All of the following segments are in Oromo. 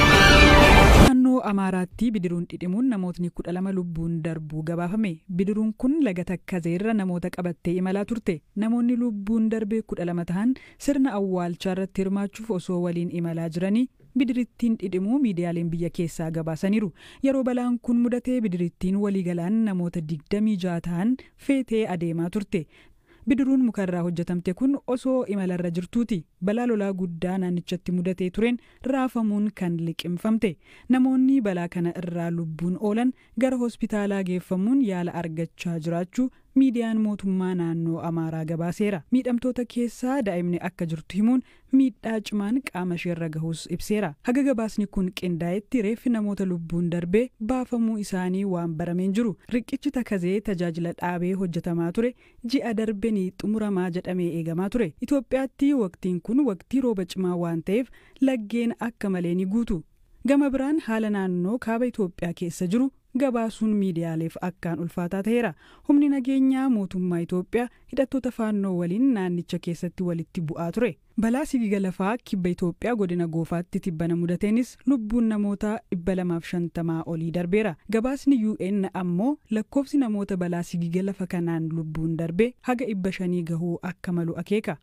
Naannoo Amaaraatti bidiruun dhidhimuun namootni 12 lubbuun darbuu gabaafame. Bidiruun kun laga Takkazeerra namoota qabattee imalaa turte. Namoonni lubbuun darbee 12 ta'an sirna awwaalchaa irratti hirmaachuuf osoo waliin imalaa jiranii bidirittiin dhidhimuu miidiyaaleen biyya keessaa gabaasaniiru. Yeroo balaan kun mudatee bidirittiin waliigalaan namoota 26 ta'an feetee adeemaa turte. Bidiruun mukarraa hojjetamte kun osoo imalarra jirtuuti balaa lolaa guddaa naannichatti mudatee tureen raafamuun kan liqimfamte. Namoonni balaa kana irraa lubbuun oolan gara hospitaalaa geeffamuun yaala argachaa jiraachuu miidiyaan mootummaa naannoo Amaaraa gabaaseera. Miidhamtoota keessaa daa'imni akka jirtu himuun miidhaa cimaan qaama isheerra gahus ibseera. Haga gabaasni kun qindaa'etti reeffi namoota lubbuun darbee baafamuu isaanii waan barameen jiru. Riqichi Takazee tajaajila dhaabee hojjetamaa ture ji'a darbe ni xumuramaa jedhamee eegamaa ture. Itoophiyaatti waqtiin kun waqtii rooba cimaa waan ta'eef laggeen akka malee ni guutu. Gama biraan haala naannoo kaaba Itoophiyaa keessa jiru gabaasuun miidiyaaleef akkaan ulfaataa ta'eera. Humni nageenyaa mootummaa Itoophiyaa hidhattoota faannoo waliin naannicha keessatti walitti bu'aa ture. Balaa sigiga lafaa kibba Itoophiyaa godina Goofaatti tibbana mudateenis lubbuun namoota 250 olii darbeera. Gabaasni UN ammoo lakkoofsi namoota balaa sigiga lafa kanaan lubbuun darbe haga 500 gahuu akka malu akeeka.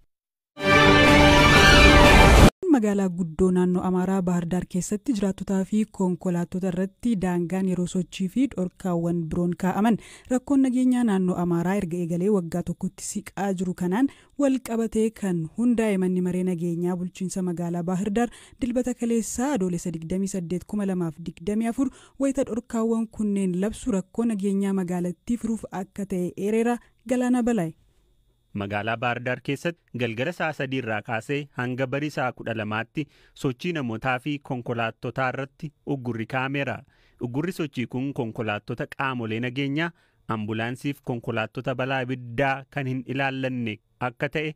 Magaalaa guddoo naannoo Amaaraa Baahirdaar keessatti jiraattotaa fi konkolaattota irratti daangaan yeroo sochii fi dhorkaawwan biroon kaa'aman. Rakkoon nageenyaa naannoo Amaaraa erga eegalee waggaa tokkotti siqaa jiru kanaan wal qabatee kan hundaa'e manni maree nageenyaa bulchiinsa magaalaa Baahirdaar Dilbata kaleessaa Adoolessa 28, 2024 wayita dhorkaawwan kunneen labsu rakkoo nageenyaa magaalattii furuuf akka ta'e eereera. Galaana Balaay. Magaalaa Baahirdaar keessatti galgala sa'a 3 irraa kaasee hanga barii sa'a 12tti sochii namootaa fi konkolaattotaa irratti uggurri kaa'ameera. Uggurri sochii kun konkolaattota qaamolee nageenyaa, ambulaansii fi konkolaattota balaa ibiddaa kan hin ilaallanne akka ta'e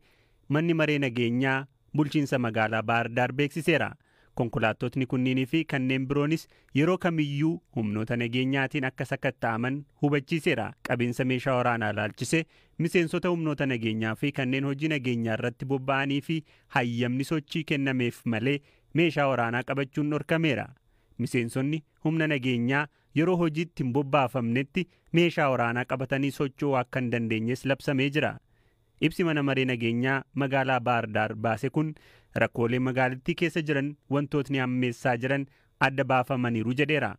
manni maree nageenyaa bulchiinsa magaalaa Baahirdaar beeksiseera. Konkolaattotni kunniinii fi kanneen biroonis yeroo kamiyyuu humnoota nageenyaatiin akka sakatta'aman hubachiiseera. Qabiinsa meeshaa waraanaa ilaalchisee miseensota humnoota nageenyaa fi kanneen hojii nageenyaa irratti bobba'anii fi hayyamni sochii kennameef malee meeshaa waraanaa qabachuun dhorkameera. Miseensonni humna nageenyaa yeroo hojiitti hin bobbaafamnetti meeshaa waraanaa qabatanii socho'uu akka hin dandeenyes labsamee jira. Ibsi mana maree nageenyaa magaalaa Baahirdaar baase kun rakkoolee magaalattii keessa jiran wantootni hammeessaa jiran adda baafamaniiru jedheera.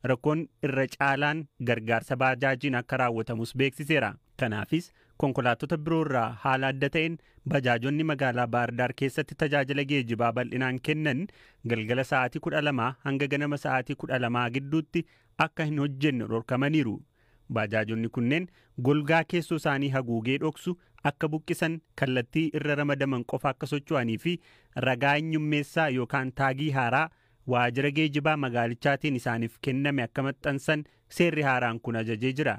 Rakkoon irra caalaan gargaarsa baajaajiin akka raawwatamus beeksiseera. Kanaafis konkolaattota biroo irraa haala adda ta'een bajaajonni magaalaa Baahirdaar keessatti tajaajila geejjibaa bal'inaan kennan galgala sa'aatii 12 hanga ganama sa'aatii 12 gidduutti akka hin hojjenne dhorkamaniiru. Bajaajonni kunneen golgaa keessoo isaanii haguugee dhoksu akka buqqisan, kallattii irra ramadaman qofa akka socho'anii fi ragaa eenyummeessaa yookaan taagii haaraa waajjira geejjibaa magaalichaatiin isaaniif kenname akka maxxansan seerri haaraan kun ajajee jira.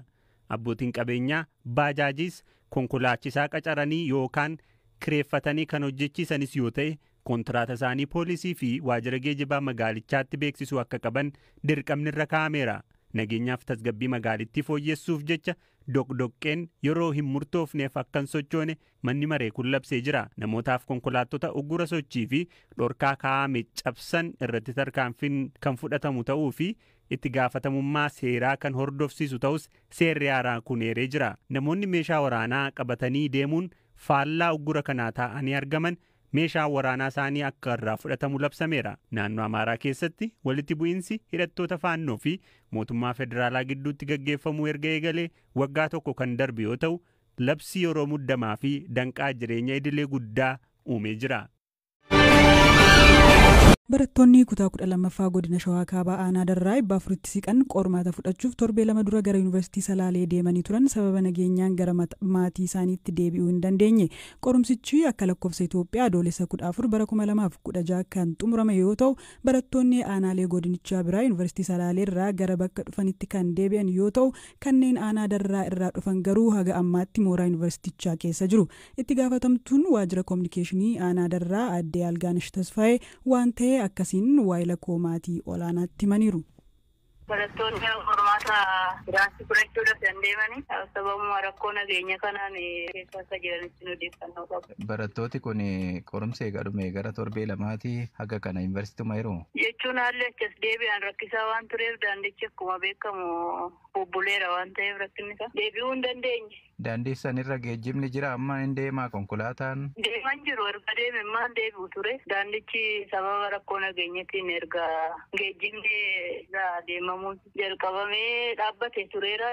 Abbootiin qabeenyaa baajaajiis konkolaachisaa qacaranii yookaan kireeffatanii kan hojjechiisanis yoo ta'e kontiraata isaanii poolisii fi waajjira geejjibaa magaalichaatti beeksisuu akka qaban dirqamni irra kaa'ameera. Nageenyaaf tasgabbii magaalittii fooyyessuuf jecha doqdoqqeen yeroo hin murtoofneef akka hin sochoone manni maree kun labsee jira. Namootaaf konkolaattota uggura sochii fi dhorkaa kaa'ame cabsan irratti tarkaanfiin kan fudhatamu ta'uu fi itti gaafatamummaa seeraa kan hordofsiisu ta'us seerri haaraan kun eeree jira. Namoonni meeshaa waraanaa qabatanii deemuun faallaa uggura kanaa taa'anii argaman meeshaan waraanaa isaanii akka irraa fudhatamu labsameera. Naannoo Amaaraa keessatti walitti bu'iinsi hidhattoota faannoo fi mootummaa federaalaa gidduutti gaggeeffamuu erga eegalee waggaa tokko kan darbe yoo ta'u, labsii yeroo muddamaa fi danqaa jireenya idilee guddaa uumee jira. Barattoonni kutaa 12ffaa godina Shawaa Kaabaa aanaa Darraa 400tti siqan qormaata fudhachuuf torbee 2 dura gara Yuunivarsiitii Salaalee deemanii turan sababa nageenyaan gara maatii isaaniitti deebi'uu hin dandeenye. Qorumsichi akka lakkoofsa Itoophiyaa Adoolessa 14 bara 2016 kan xumurame yoo ta'u, barattoonni aanaalee godinichaa biraa Yuunivarsiitii Salaalee irraa gara bakka dhufanitti kan deebi'an yoo ta'u, kanneen aanaa Darraa irraa dhufan garuu haga ammaatti mooraa yuunivarsiitichaa keessa jiru. Itti gaafatamtuun waajjira koominikeeshinii aanaa Darraa aadde Algaanesh Tasfaayee waan ta'e akkasiin waayila koo maatii olaanaatti himaniiru. Barattoonni qormaata biraansi fudhachuudhaaf kan deemanii sababuma rakkoo nageenya kanaan keessa akka jiranitti odeeffannoo qabu. Barattooti kun qorumsa eega dhume gara torbee lamaati haga kana yuunivarsiituma yeroo. Jechuun haalli achas deebi'an rakkisaa waan tureef daandichi akkuma beekamu bubbuleera waan ta'eef rakkinni isaa deebi'uu hin dandeenye. Daandii sanirra geejjibni jira amma hin deemaa konkolaataan. Deeman jiru erga deeme maal deebi'u ture daandichi sababa rakkoo nageenyatiin erga geejjibni irraa deemamuu jalqabamee dhaabbate tureera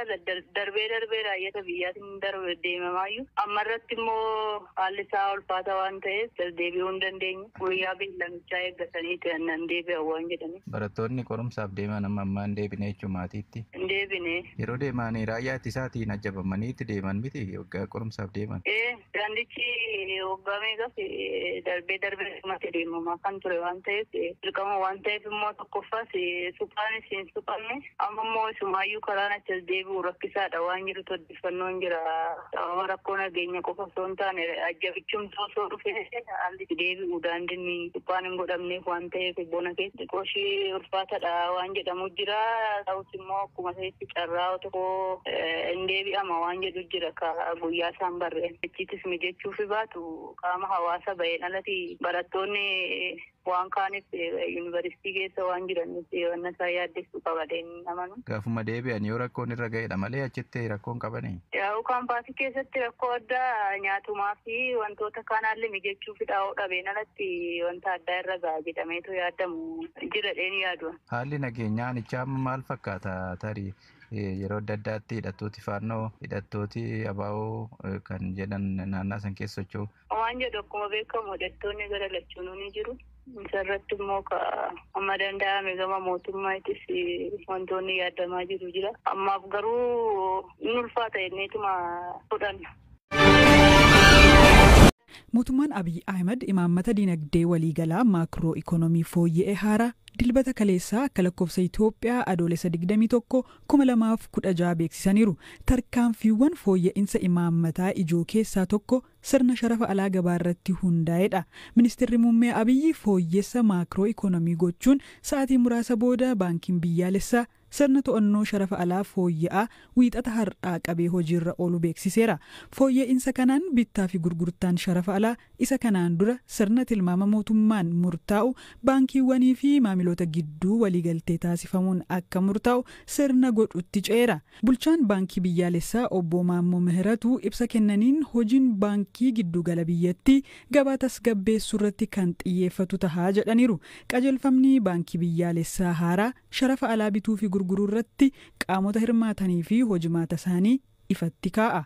darbee darbee raayyata biyyaatiin darbe deemamaayyuu amma irratti immoo haalli isaa ulfaata waan ta'eef deebi'uu hin dandeenye guyyaa beellamichaa eeggatanii nan deebi'an waan jedhaniif. Barattoonni qorumsaaf deeman amma ammaa hin deebine jechuu maatiitti. Hin deebine. Yeroo deeman raayyaa ittisaatiin ajjabamanii itti deeman miti waggaa qorumsaaf deeman. Daandichi waggaa meeqaf darbee darbee dhumatti deemamaa kan ture waan ta'eef dirqama waan ta'eef immoo tokkoffaas suphaanis hin suphamne amma immoo isumaayyuu karaan achas deebi'u rakkisaadha waan jirutu odeeffannoon jira sababa rakkoo nageenya qofa osoo hin taane ajjabichumtuu osoo dhufe haalli deebi'u daandiin suphaan hin godhamneef waan ta'eef bona keessa xiqqooshii ulfaatadha waan jedhamu jira ta'us immoo akkuma ta'etti carraa tokko hin deebi'ama waan jedhu jira ka guyyaa isaan barreen achiitis mijechuufi baatu qaama hawaasa baheen alatti barattoonni waan kaaniif yuunivarsiitii keessa waan jiraniif wanna isaa yaaddessuu qabadeen amanu. Gaafuma deebi'an yoo rakkoon irra ga'edha malee achitti rakkoon qabani. Yaa'u kaampaasii keessatti rakkoo addaa nyaatumaa fi wantoota kaanaallee mijechuufi dhaa'uu dhabeen alatti wanta addaa irra ga'a jedhameetu yaadamu jira dheen yaadu. Haalli nageenyaa aanichaa amma maal fakkaata tarii yeroo adda addaatti hidhattooti faannoo hidhattooti abaa'oo kan jedhan naannaa san keessa socho'u. Waan jedhu akkuma beekamu hidhattoonni gara lachuunuu ni jiru. Isarratti immoo ka amma danda'ame gama mootummaattis wantoonni yaadamaa jiru jira. Ammaaf garuu ni ulfaata jenneetuma fudhanna. Mootummaan Abiy Ahmed imaammata dinagdee waliigalaa maakroo ikoonoomii fooyya'ee haaraa Dilbata kaleessaa akka lakkoofsa Itoophiyaa Adoolessa 21 2016 beeksisaniiru. Tarkaanfiiwwan fooyya'insa imaammataa ijoo keessaa tokko sirna sharafa alaa gabaa irratti hundaa'edha. Ministeerri Muummee Abiyyi fooyyessa maakroo ikoonoomii gochuun sa'aatii muraasa booda baankiin biyyaalessaa sirna to'annoo sharafa alaa fooyya'aa wiixata har'aa qabee hojiirra oolu beeksiseera. Fooyya'insa kanaan bittaa fi gurgurtaan sharafa alaa isa kanaan dura sirna tilmaama mootummaan murtaa'u baankiiwwanii fi maamiloota gidduu waliigaltee taasifamuun akka murtaa'u sirna godhutti ceera. Bulchaan baankii biyyaalessaa obbo Maammoo Mihiratuu ibsa kennaniin hojiin baankii giddugala biyyattii gabaa tasgabbeessuu irratti kan xiyyeeffatu tahaa jedhaniiru. Qajeelfamni baankii biyyaalessaa haaraa sharafa alaa bituu fi gurguruu irratti qaamota hirmaatanii fi hojimaata isaanii ifatti kaa'a.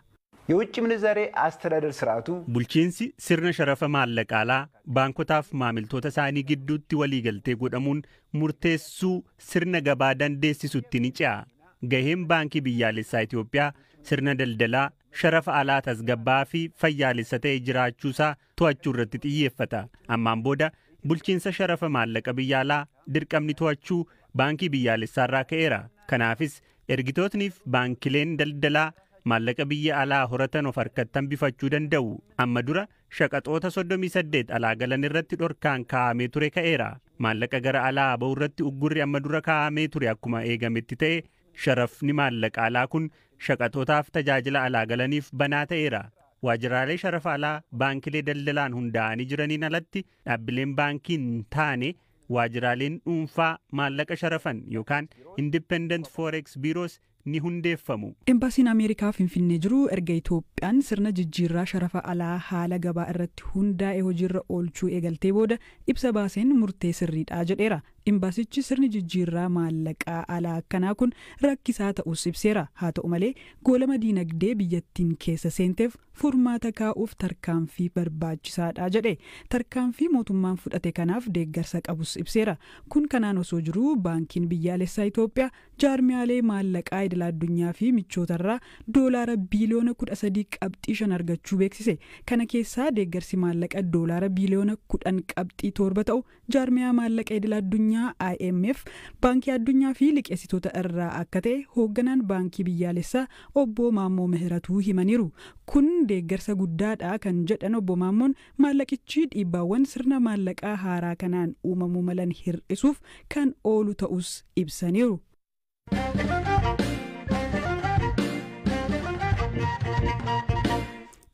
የውጭ ምንዛሬ አስተዳደር ስርዓቱ Bulchiinsi sirna sharafa maallaqa alaa baankotaaf maamiltoota isaanii gidduutti waliigaltee godhamuun murteessuu sirna gabaa dandeessisutti ni ce'a. Gaheen baankii biyyaalessaa Itoophiyaa sirna daldalaa sharafa alaa tasgabbaa fi fayyaalessa ta'e jiraachuusaa to'achuu irratti xiyyeeffata. Ammaan booda bulchiinsa sharafa maallaqa biyya alaa dirqamni to'achuu baankii biyyaalessaarraa ka'eera. Kanaafis ergitootniif baankileen daldalaa maallaqa biyya alaa horatan of harkatti hambifachuu danda'u. Amma dura shaqaxoota 38 alaa galan irratti dhorkaan kaa'amee ture ka'eera. Maallaqa gara alaa ba'u irratti uggurri amma dura kaa'amee ture akkuma eegametti ta'e sharafni maallaqa alaa kun shaqaxootaaf tajaajila alaa galaniif banaa ta'eera. Waajjiraalee sharafa alaa baankilee daldalaan hundaa'anii jiraniin alatti dhaabbileen baankii hin taane waajjiraaleen dhuunfaa maallaqa sharafan yookaan Independent Forex Bureaus ni hundeeffamu. Embaasiin Ameerikaa Finfinnee jiru erga Itoophiyaan sirna jijjiirraa sharafa alaa haala gabaa irratti hundaa'e hojiirra oolchuu eegaltee booda ibsa baaseen murtee sirriidha jedheera. Embaasichi sirni jijjiirraa maallaqaa alaa akkanaa kun rakkisaa ta'us ibseera. Haa ta'u malee goolama diinagdee biyyattiin keessa seenteef furmaata kaa'uuf tarkaanfii barbaachisaadha jedhe. Tarkaanfii mootummaan fudhate kanaaf deeggarsa qabus ibseera. Kun kanaan osoo jiruu baankiin biyyaalessaa Itoophiyaa jaarmiyaalee maallaqaa idil addunyaa fi michootarraa doolaara biiliyoona 13.5 argachuu beeksise. Kana keessaa deeggarsi maallaqa doolaara biiliyoona 10.7 ta'u jaarmiyaa maallaqa idil addunyaa IMF, baankii addunyaa fi liqeessitoota irraa akka ta'e hoogganaan baankii biyyaalessaa obbo Maammoo Mihiratuu himaniiru. Kun deeggarsa guddaadha kan jedhan obbo Maammoon maallaqichi dhiibbaawwan sirna maallaqaa haaraa kanaan uumamuu malan hir'isuuf kan oolu ta'us ibsaniiru.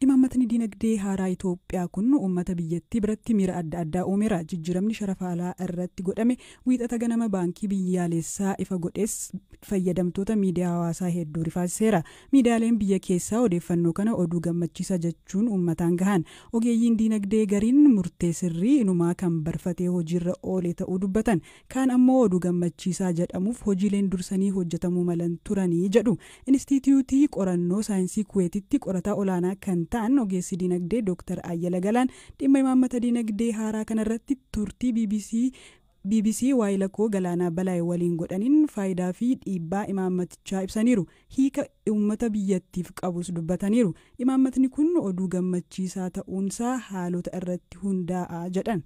Imaammatni dinagdee haaraa Itoophiyaa kun uummata biyyattii biratti miira adda addaa uumeera. Jijjiiramni sharafa alaa irratti godhame Wiixata ganama baankii biyyaalessaa ifa godhes fayyadamtoota miidiyaa hawaasaa hedduu rifaasiseera. Miidiyaaleen biyya keessaa odeeffannoo kana oduu gammachiisa jechuun uummataan gahan. Ogeeyyiin dinagdee gariin murtee sirrii, inumaa kan barfatee hojiirra oole ta'uu dubbatan. Kaan ammoo oduu gammachiisaa jedhamuuf hojiileen dursanii hojjetamuu malan turanii jedhu. Inistituutii qorannoo saayinsii Kuweetitti qorataa olaanaa kan ta'an ogeessi dinagdee Dr. Ayyala Galaan dhimma imaammata dinagdee haaraa kanarratti turtii BBC waayilakoo Galaanaa Balaayee waliin godhaniin faayidaa fi dhiibbaa imaammatichaa ibsaniiru. Hiika uummata biyyattiif qabus dubbataniiru. Imaammatni kun oduu gammachiisaa ta'uunsaa haalota irratti hundaa'a jedhan.